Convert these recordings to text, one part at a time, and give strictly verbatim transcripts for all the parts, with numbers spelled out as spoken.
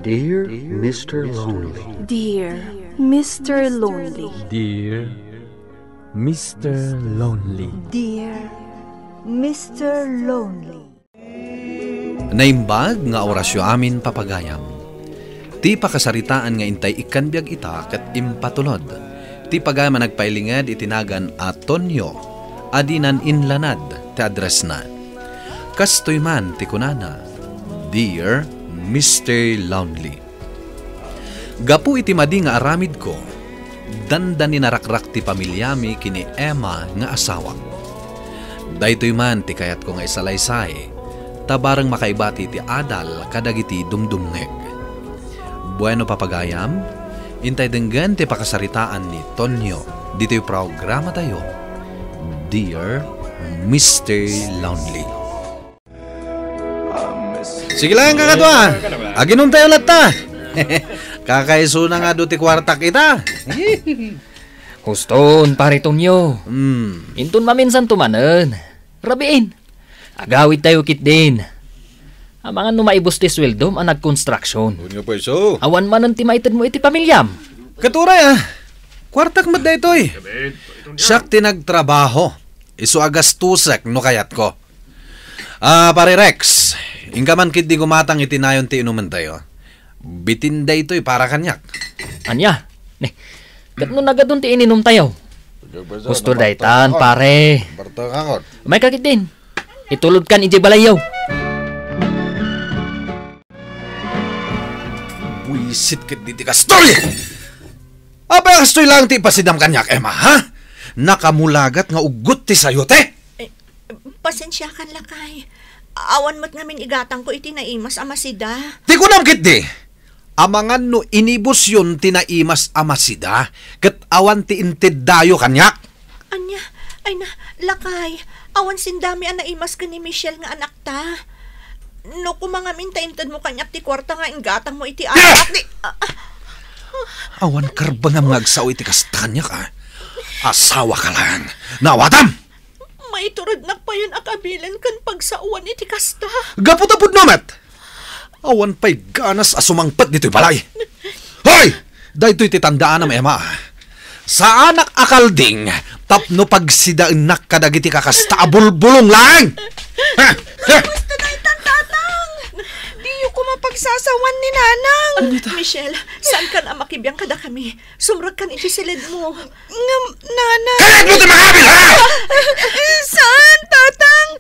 Dear Mister Lonely. Dear Mister Lonely. Dear Mister Lonely. Dear Mister Lonely. Naimbag nga orasyo amin, papagayam. Ti pakasaritaan nga intay ikkan biag ita ket impatulod. Ti pagayam a nagpailinged iti nagan a Tonyo a dinan inlanad ti addressna. Kastoy man ti kunana, "Dear Mister Lonely." Gapu iti madi nga aramidko, dandani narakrak ti pamiliami ken ni Emma nga asawak. Daytoy man ti kayatko nga isalaysay, ta bareng makaibati ti adal kadagiti dumdumngeg. Bueno, papagayam, intay denggen ti pakasaritaan ni Tonyo ditoy programatayo, Dear Mister Lonely. Sige lang, kakadua. Aginumtayo latta. Kakaisuna nga adu ti kuartak ita. Huston, Pare Tonyo. Hmm. Inton maminsan to manen. Rabiin. Agawid tayo ketdin. Amangan no maibus ti sueldom a nagkonstruksyon. Wen nga pay so. Awan manen ti maited mo iti pamilyam. Ket uray, ah. Kuartak met daytoy. Siak ti nagtrabaho. Isu a gastusek no kayatko. Ah, Pare Rex, inka man ketdi gumatang iti nayon ti inumentayo. Bitin daytoy para kaniak. Ania? Ne, ket no nagadun ti ininumtayo? Gusto daytan, pare. Barta ka, kot. Umayka ketdin. Itulodkan idiay balayyo. Buisit ketdi ti kastoy! Apay a kastoy laeng ti ipasidam kaniak, Emma, ha? Nakamulagat nga uggot ti sayote? Eh, pasensiakan, lakay. Awan met ngamin igatangko iti naimas a masida. Ti kunam ketdi, amangan no inibusyon ti naimas a masida, ket awan ti inteddayo kaniak. Ania? Ay na, lakay, awan sindami a naimas ken ni Michelle nga anakta. No koma ngamin ta intedmo kaniak ti kuarta nga inggatangmo iti anak, di, ah, ah. Awan karbengam nga agsao iti kasta kaniak, ah. Asawaka laeng. Naawatam! Maiturednak payen a kabilen ken pagsaoan iti kasta. Gapu ta pudno met! Awan pay ganas a sumangpet ditoy balay. Hoy! Daytoy ti tandaanam, Emma. Saanak a kalding tapno pagsidaennak kadagiti kakasta a bulbulong laeng. Ha? Ha? Basta daytan, Tatang! Diyo koma pagsasawan ni Nanang! Ano ita? Michelle, saankan a makibiang kadakami? Sumrekkan iti siledmo. Ngem, Nanang. Kayatmo ti mangabil, ha? Saan, Tatang?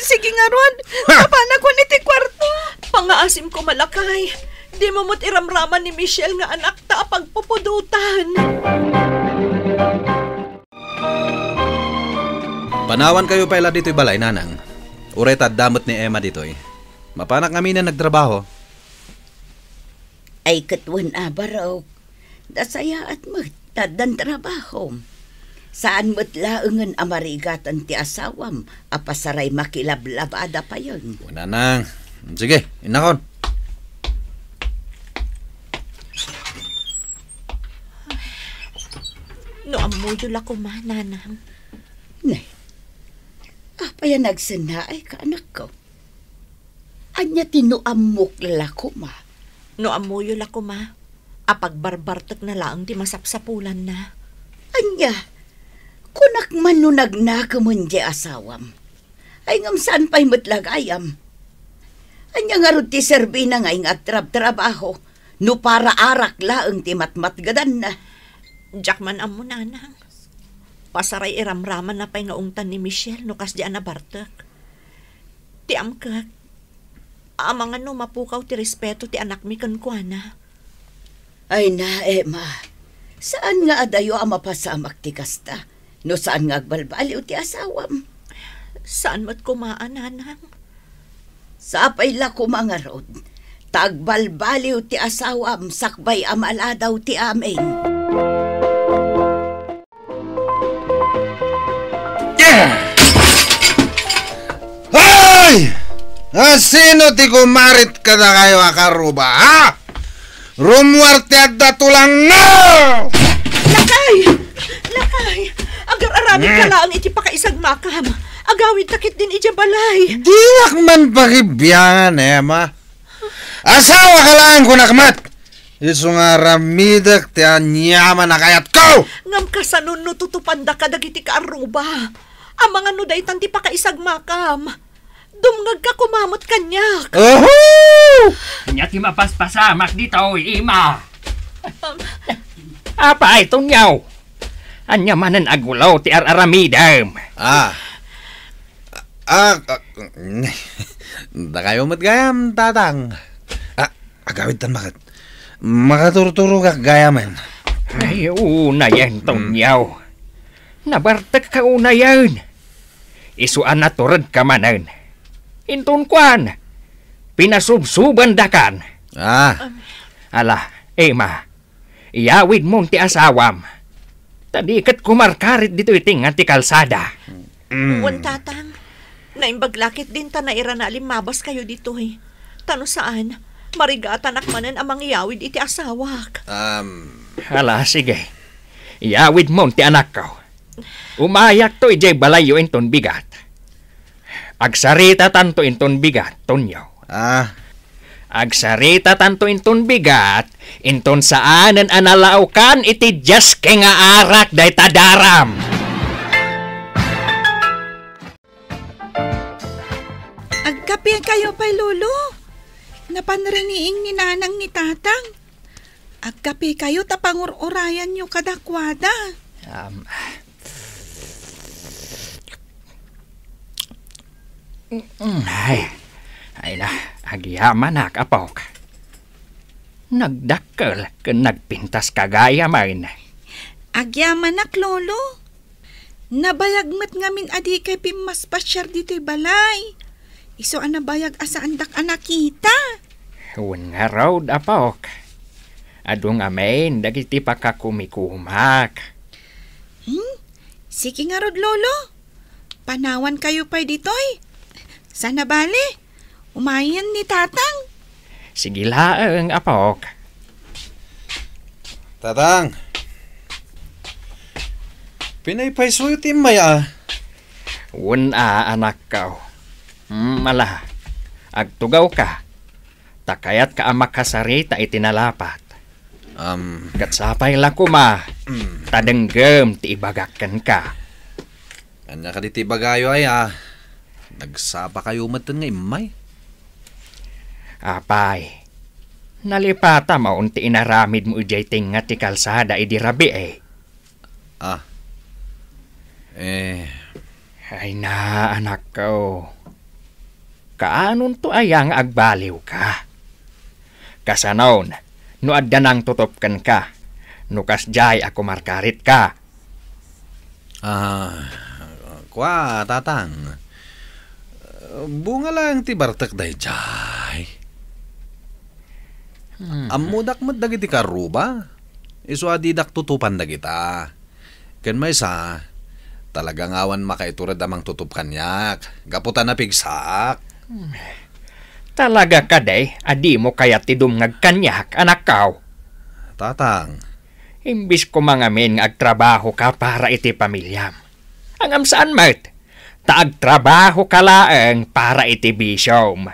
Sige ngarud, ha? Mapanakon iti kuarto. Pangaasim ko, lakay. Dimo met iramraman ni Michelle nga anakta a pagpupudotan. Panawankayo pay la ditoy balay, Nanang. Uray ta adda met ni Emma ditoy. Mapanak ngamin a nagtrabaho. Ay, ket wen a, barok. Nasayaat met, ta addan trabahom. Saan met laengen a marigatan ti asawam a pasaray makilablabada payen. O, Nanang. Sige, innakon. No ammoyo la koma, Nanang. Ne. Apay a nagsennaay ka, anakko? Ania ti no ammok la koma? No ammoyo la koma, a pagbarbartekna laeng ti masapsapulanna. Ania? Kunak man no nagnakemen diay asawam. Ay, ngem saan pay met la gayam? Ania ngarud ti serbina nga agtrabtrabaho no para arak laeng ti matmatgedanna? Diak man ammo, Nanang. Pasaray iramramanna pay nga ungtan ni Michelle no kasdi a nabartek. Ti amkek, amangan no mapukaw ti respeto ti anakmi kenkuana. Ay na, Emma, saan nga adayo a mapasamak ti kasta, no saan nga agbalbaliw ti asawam? Saan met koma a, Nanang. Sapay la koma ngarud, ta agbalbaliw ti asawam sakbay a maladaw ti amin. Ay! Asino ti kumarit kadakayo a karuba, ha? Rummuar ti adda tulangna! Lakay! Lakay! Agar-aramid ka laeng iti pakaisagmakam. Agawidta ketdin idiay balay. Diak man pakibiangan, Emma. Asawaka laeng, kunak met! Isu nga aramidek ti aniaman a kayatko! Ngem kasano no tutupanda kadagiti kaarruba? Amangan no daytan ti pakaisagmakam. Dumngegka koma met kaniak. Oho! Ania ti mapaspasamak ditoy, Ima? Um, Apay, Tonyo! Ania manen a gulo ti ar-aramidem? Ah. Ah, ah, dakayo met gayam, Tatang. Ah, agawidtan maket. Makaturturogak gayamen. Ay, unayen, Tonyo. Nabartekka unayen. Isu a naturedka manen. Inton kuan, pinasubsubandakan. Ah. Ala, Ima, iyawidmon ti asawam. Ta di ket kumarkarit ditoy tengnga ti kalsada. Mm. Wen, Tatang. Naimbag la ket dinta nairana a limmabas kayo ditoy. Ta no saan, marigatanak manen a mangiyawid iti asawak. Um. Ala, sige. Iyawidmon ti anakko. Umayakto idiay balayyo inton bigat. Agsaritatanto inton bigat, Tonyo. Ah. Agsaritatanto inton bigat, inton saanen a nalaokan iti diaske nga arak dayta daram. Agkape kayo pay, Lolo. Napan raniing ni Nanang ni Tatang. Agkape kayo ta pangur-urayanyo kadakuada. Um, ay, ay na, agyamanak, apok. Nagdakkel ken nagpintas ka gayamen. Agyamanak, Lolo. Nabayag met ngamin a dikay pimmaspasiar ditoy balay. Isu a nabayag a saandak a nakita. Wen ngarud, apok. Adu ngamin dagiti pakakumikumak. Hmm? Sige ngarud, Lolo. Panawan kayo pay ditoy. Sana bale, umayen ni Tatang. Sige laeng, apok. Tatang, pinaypaysoyo ti immay a. Wen a, anakko. Hmm, ala, agtugawka. Ta kayatka a makasarita iti nalapat. Am. Ket sapay la koma, mm, ta denggem ti ibagak kenka. Ania kadi ti ibagayo, ay, a? Nagsapakayo metten nga immay? Apay, nalipatam a on ti inaramidmo idiay tengnga ti kalsada idi rabii. Ah. Eh. Ay na, anakko. Kaanonto aya nga agbaliwka? Kasanon, no adda nangtutup kenka, no kasdiay a kumarkaritka? Ah, kua, Tatang. Bunga laeng ti bartek daydiay. Hmm. Ammodak met dagiti karruba. Isu a didak tutupan dagita. Ken maysa, talaga nga awan makaitured a mangtutup kaniak, gapu ta napigsaak. Hmm. Talaga kadi a dimo kayat ti dumngeg kaniak, anakko? Tatang. Imbis koma ngamin nga agtrabahoka para iti pamiliam. Ngem saan met. Ta agtrabahoka laeng para iti bisiom.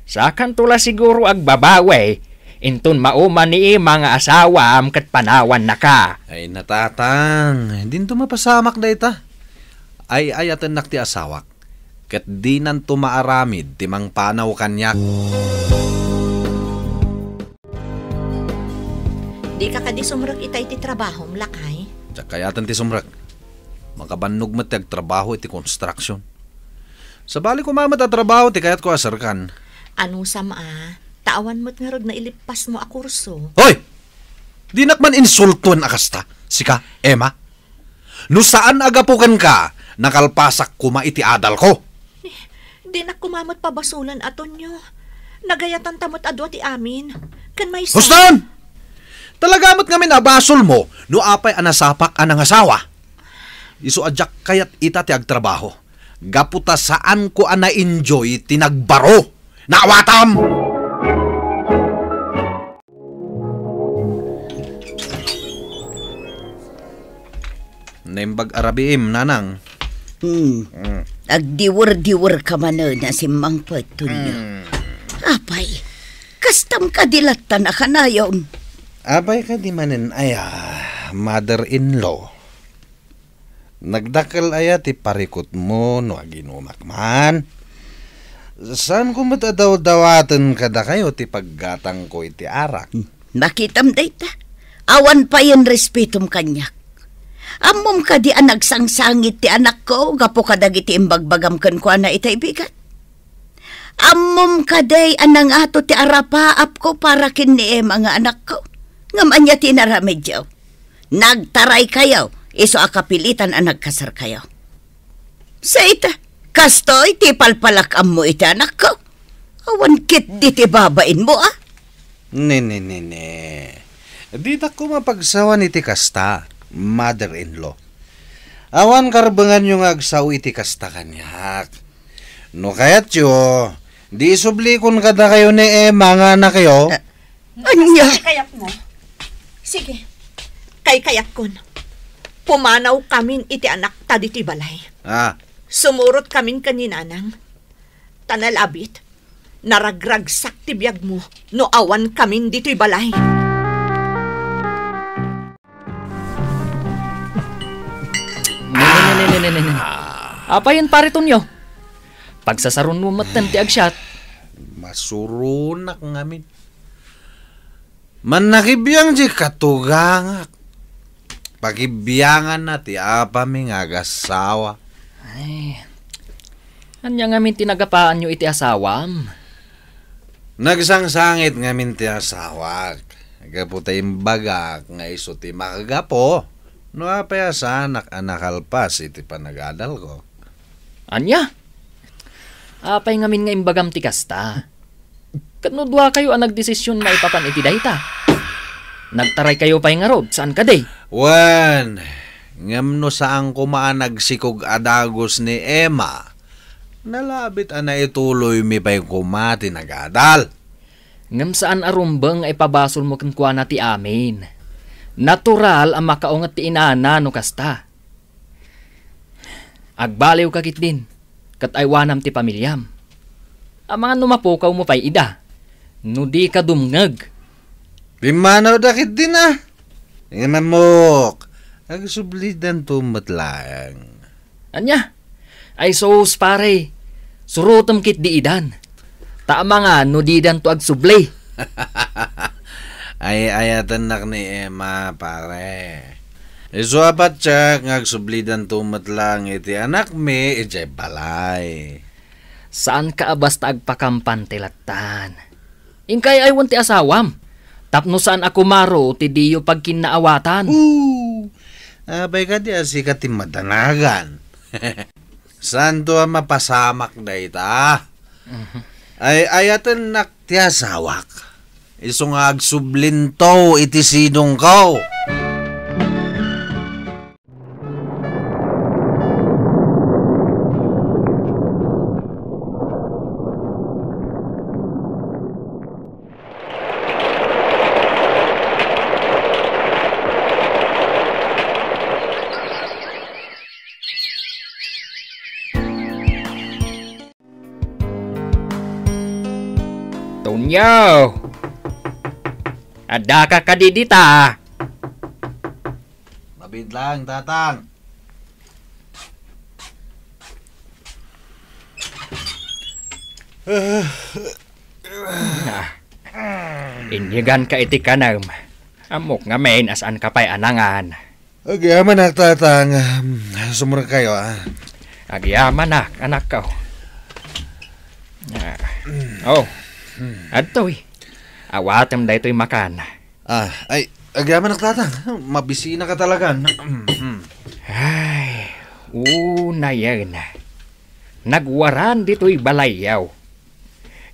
Sakanto la siguro agbabawi, inton mauma ni Ima nga asawam ket panawannaka. Ay, natatang, dinto mapasamak dayta. Ay-ayatennak ti asawak, ket dinanto maaramid ti mangpanaw kaniak. Dika kadi sumrek ita iti trabahom, lakay? Diak kayaten ti sumrek. Makabannog met ti agtrabaho iti construction. Sabali koma met a trabaho ti kayatko a serkan. Anusam a, ta awan met ngarud nailippasmo a kurso. Hoy! Dinak man insultoen a kasta. Sika, Emma. No saan a gapu kenka, nakalpasak koma iti adalko. Eh, dinak koma met pabasolen, Tonyo. Nagayatanta met a dua ti amin. Ken maysa. Huston! Talaga met ngamin a basolmo no apay a nasapak a nangasawa. Isu a diak kayat ita ti agtrabaho. Gapu ta saanko a na-enjoy ti nagbaro. Naawatam! Naimbag a rabiim, nanang. Hmm. Mm. Agdiwer-diwer ka manen a simmangpet, Tonyo. Mm. Apay, Kastam kadi latta a kanayon? Apay kadi manen aya, mother-in-law? Nagdakkel aya ti parikutmo no aginumak man? Saanko met a dawdawaten kadakayo ti paggatangko iti arak. Hmm, nakitam dayta. Awan payen respetom kaniak. Ammom kadi a nagsangsangit ti anakko gapu kadagiti imbagbagam kenkuana itay bigat? Ammom kadi a nangato ti arapaapko para ken ni Emma nga anakko? Ngem ania ti inaramidyo? Nagtaraykayo, isu a kapilitan a nagkasarkayo. Sayta, kastoy ti palpalak-ammo iti anakko. Awan ketdi ti babainmo, a? Ne, ne, ne, ne. Didak koma pagsawan iti kasta, mother-in-law. Awan karbenganyo nga agsao iti kasta kaniak. No kayatyo, di isublikon kadakayo ni Emma nga anakyo. Ah, ania? Kaykayatmo. Sige. Kaykayatkon. Pumanawkamin iti anakta ditoy balay. Ah. Sumurotkamin ken ni Nanang. Ta nalabit, naragragsak ti biagmo no awankamin ditoy balay. Ne, ne, ne, ne, ne, ne, ne. Apayen, Pare Tonyo? Pagsasaronmo metten ti agsiat. Masuronak ngamin. Mannakibiang ti katugangak. Pakibianganna ti apami nga agasawa. Ay, ania ngamin ti nagapaanyo iti asawam? Nagsangsangit ngamin ti asawak. Gapu ta imbagak nga isu ti makagapu no apay a saanak a nakalpas iti panagadalko. Ania? Apay ngamin nga imbagam ti kasta? Ket no duakayo a nagdesision maipapan iti dayta, nagtaraykayo pay ngarud, saan kadi? Wen, ngem no saan koma a nagsikog a dagus ni Emma, nalabit a naituloymi pay koma ti nagadal. Ngem saan a rumbeng nga ipabasolmo kenkuana ti amin. Natural a makaunget ti inana no kasta. Agbaliwka ketdin, ket aywanam ti pamiliam. Amangan no mapukawmo pay ida, no dika dumngeg. Pimmanawda ketdin, a? Ngem ammok, agsublidanto met laeng. Ania? Ay sus, pare, surotem ketdi idan. Ta amangan no didanto agsubli. Ay-ayatennak ni Emma, pare. Isu a patiek nga agsublidanto met laeng iti anakmi idiay balay. Saanka a basta agpakampante lattan. Inkay aywan ti asawam, tapno saan a kumaro ti diyo pagkinnaawatan. Oo. Apay kadi a sika ti madanagan? Saanto a mapasamak dayta? Mhm. Ay-ayatennak ti asawak. Isu nga agsublinto iti sidongko. Tonyo! Addaka kadi dita? Mabiit laeng, Tatang. Ah, inyeganka iti kanem. Ammok ngamin a saanka pay a nangan. Agyamanak, Tatang. Sumrekkayo, a. Agyamanak, anakko. Ah. Oh. Adtoy. Awatem daytoy makan. Ah, ay, agyamanak, Tatang. Mabisinaka talagan. Ay, unayen. Nagwaran ditoy balayyo.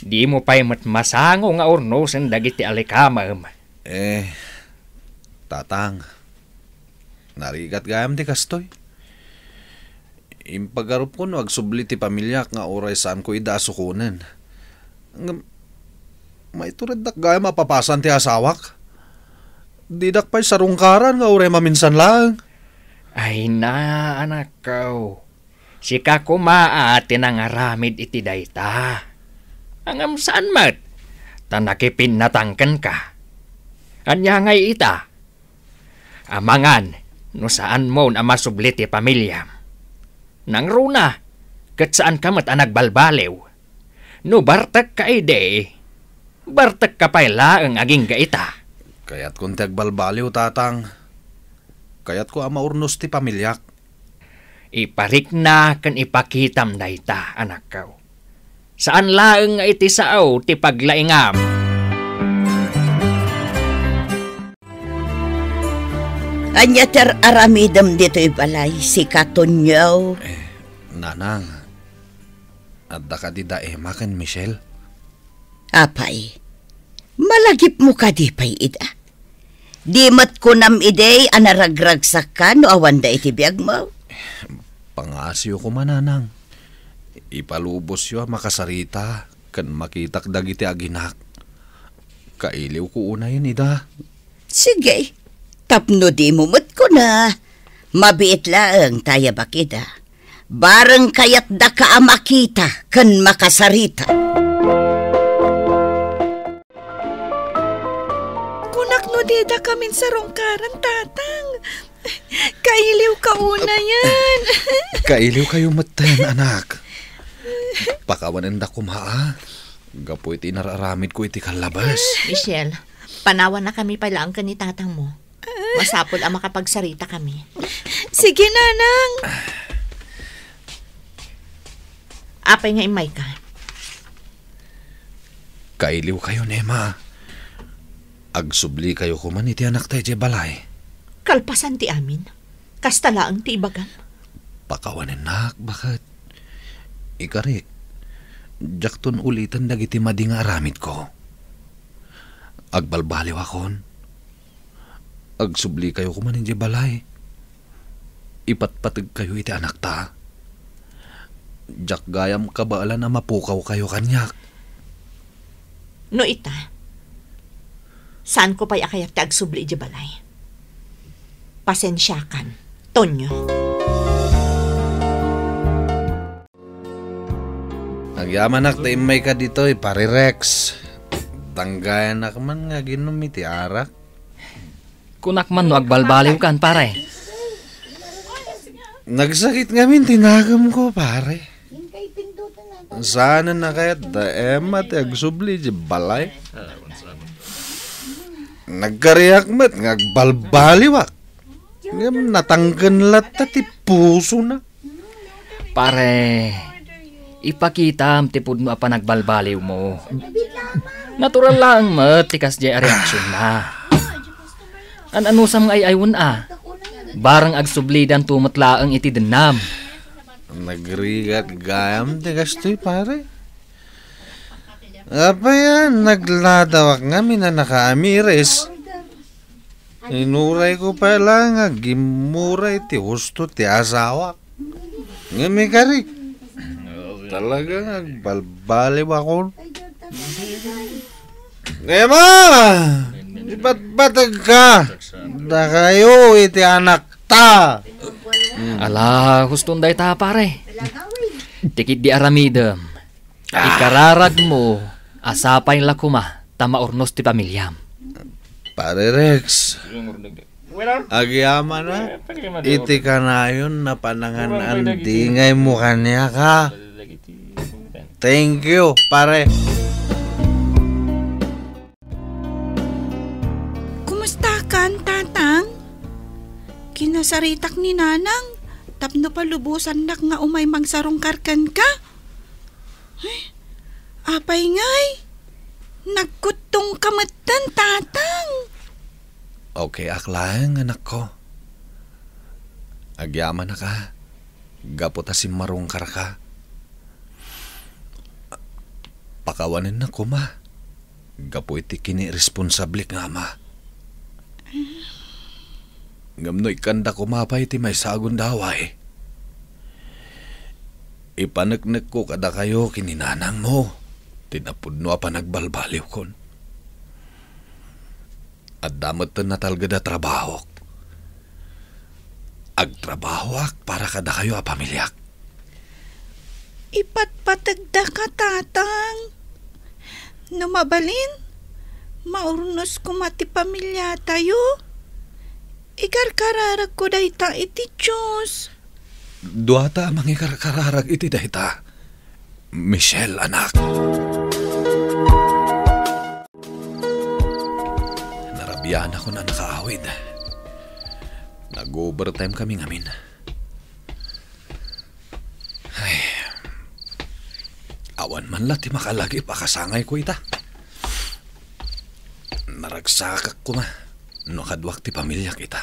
Dimo pay met masango nga urnosen dagiti alikamem. Eh, Tatang, narigat gayam ti kastoy. Impagarupko no agsubli ti pamiliak nga uray saanko ida a sukonen. Ngem, maitureddak gayam a papasan ti asawak. Didak pay sarungkaran nga uray maminsan laeng. Ay na, anakko. Sika koma a ti nangaramid iti dayta. Ngem saan met. Ta nakipinnatang kenka. Ania ngay ita? Amangan no saanmon a masubli ti pamiliam. Nangruna, ket saanka met a nagbalbaliw. No bartekka idi, bartekka pay laeng agingga ita. Kayatkon ti agbalbaliw, tatang. Kayatko a maurnos ti pamiliak. Iparikna ken ipakitam dayta, anakko. Saan laeng nga iti sao ti paglaingam. Ania ti ar-aramidem ditoy balay, sika, Tonyo? Eh, nanang, adda kadi da Emma ken Michelle? Apay, malagipmo kadi pay ida? Di met kunam idi a naragragsakka no awanda iti biagmo? Pangaasiyo koma, nanang. Ipalubosyo a makasarita ken makitak dagiti aginak. Kailiwko unayen ida. Sige, tapno dimo met kuna, mabiit laeng ta ayabak ida. Bareng kayatdaka a makita ken makasarita. Kunak no didakamin sarungkaran, tatang. Kailiwka unayen. Kailiwkayo metten, anak. Pakawanenda koma, a. Gapu iti inar-aramidko iti kallabas. Michelle, panawannakami pay laeng ken ni tatangmo. Masapul a makapagsaritakami. Sige, nanang. Apay nga immayka? Kailiwkayo, Emma. Agsublikayo koma iti anakta idiay balay. Kalpasan ti amin, kasta laeng ti ibagam. Pakawanennak, baket. Ikarik, diakton uliten dagiti madi nga aramidko. Agbalbaliwakon. Agsublikayo koma idiay balay. Ipatpategkayo iti anakta. Diak gayam kabaelan a mapukawkayo kaniak. No ita, saanko pay a kayat ti agsubli idiay balay. Pasensiakan, Tonyo. Agyamanak ta immayka ditoy, Pare Rex. Danggayanak man nga aginom iti arak. Kunak man no agbalbaliwkan, pare. Nagsakit ngamin ti nagemko, pare. Saanen a kayat da Emma ti agsubli idiay balay. Nagkariak met nga agbalbaliwak. Ngem natangken latta ti pusona. Pare, ipakitam ti pudno a panagbalbaliwmo. Natural laeng met ti kasdiay a reaksionna. An-anusam nga ay-aywen a? Barang agsublidanto met laeng iti dennam. Nagrigat gayam ti kastoy, pare. Apay a nagladawak ngamin a nakaamiris? Inurayko pay laeng nga gimmuray ti husto ti asawak. Ngem ikarik, talaga nga agbalbaliwakon. Emma! Ipatpategka! Dakayo iti anakta! Ala, huston dayta, pare. Ti ketdi aramidem. Ah. Ikararagmo a sapay la koma ta maurnos ti pamiliam. Pare Rex, agyamanak iti kanayon a panangan-andingaymo kaniak, a. Thank you, pare. Kumustakan, Tatang? Kinasaritak ni Nanang tapno palubosannak nga umay mangsarungkar kenka. Ay, apay ngay? Nagkuttongka metten, Tatang. Okay ak laeng, anakko. Agyamanak a, gapu ta simmarungkarka. Pakawanennak koma, gapu iti kiniresponsablik nga ama. Ngem no ikkanda koma pay ti maysa a gundaway, ipaneknekko kadakayo ken ni nanangmo ti napudno a panagbalbaliwkon. Adda metten natalged a trabahok. Agtrabahoak para kadakayo a pamiliak. Ipatpategdaka, Tatang. No mabalin, maurnos koma ti pamiliatayo. Ikarkararagko dayta iti Dios. Duata a mangikarkararag iti dayta, Michelle, anak. Narabianak a nakaawid. Nag-overtime kami ngamin. Ay, awan man la ti makalagip a kasangayko ita. Naragsakak koma no kaduak ti pamiliak ita.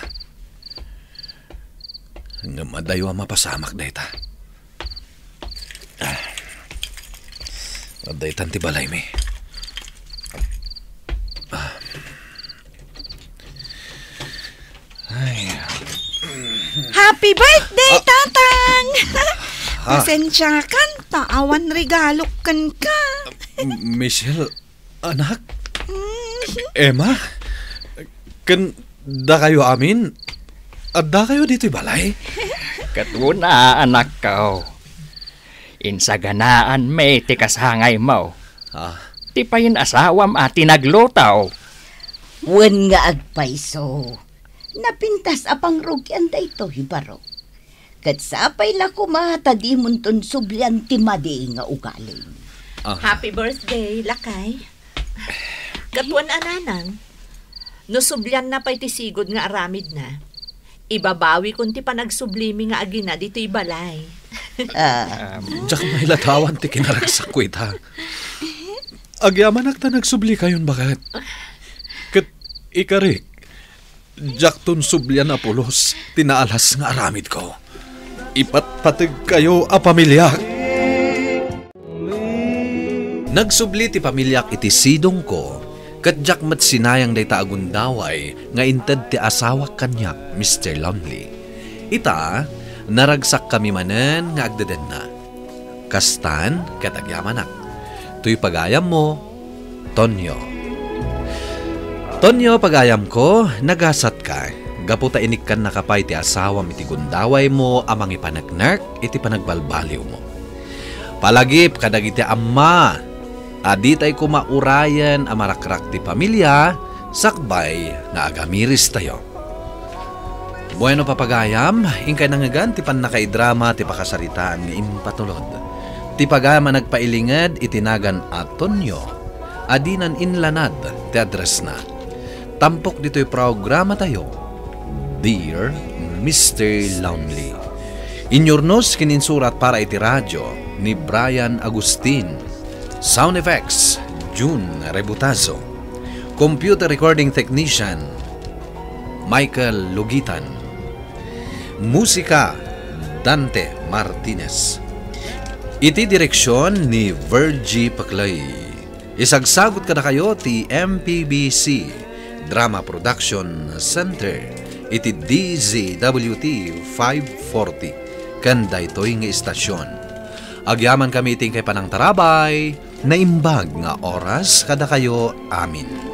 Ngem adayo a mapasamak dayta. Ah. Daytan ti balaymi. Ah. Ay. Happy birthday, Ah. Tatang! Ah. Pasensiakan, ta awan regalok kenka. M-, Michelle, anak? Mm. Emma? Ken dakayo amin? Addakayo ditoy balay? Ket una, anakko. Insaganaanmi ti kasangaymo. Ah. Ti payen-asawam a ti nagluto. Wen nga agpayso, napintas a pangrugian daytoy, barok. Ket sapay la koma ta dimonton sublian ti madi nga ugalim. Ah. Happy birthday, lakay. Ket wen a nanang, no sublianna pay ti sigud nga aramidna, ibabawikon ti panagsublimi nga agina ditoy balay. Ah. Diak mailadawan ti kinaragsakko ita. Agyamanak ta nagsublikayon, baket. Ket ikarik, diakton sublian a pulos ti naalas nga aramidko. Ipatpategkayo a pamiliak. Nagsubli ti pamiliak iti sidongko, ket diak met sinayang dayta a gundaway nga inted ti asawak kaniak, Mister Lonely. Ita, naragsakkami manen nga agdedenna. Kastan ket agyamanak. Toy pagayammo, Tonyo. Tonyo, pagayamko, nagasatka, gapu ta inikkannaka pay ti asawam iti gundawaymo a mangipaneknek iti panagbalbaliwmo. Palagip kadagiti amma a ditay koma urayen a marakrak ti pamilia sakbay nga agamiristayo. Bueno, papagayam, inkay nangngegan ti pannakaidrama ti pakasaritaan nga impatulod. Ti pagayam a nagpailinged iti nagan a Tonyo, a dinan inlanad ti addressna. Tampok ditoy programatayo, Dear Mister Lonely. Inyurnos ken insurat para iti radyo ni Brian Agustin. Sound effects, June Rebutazo. Computer recording technician, Michael Lugitan. Musika, Dante Martinez. Iti direksyon ni Virgie Paclay. Isagsagut kadakayo ti M P B C Drama Production Center iti D Z W T five forty ken daytoy nga istasyon. Agyamankami iti inkay panangtarabay, naimbag nga oras kadakayo amin.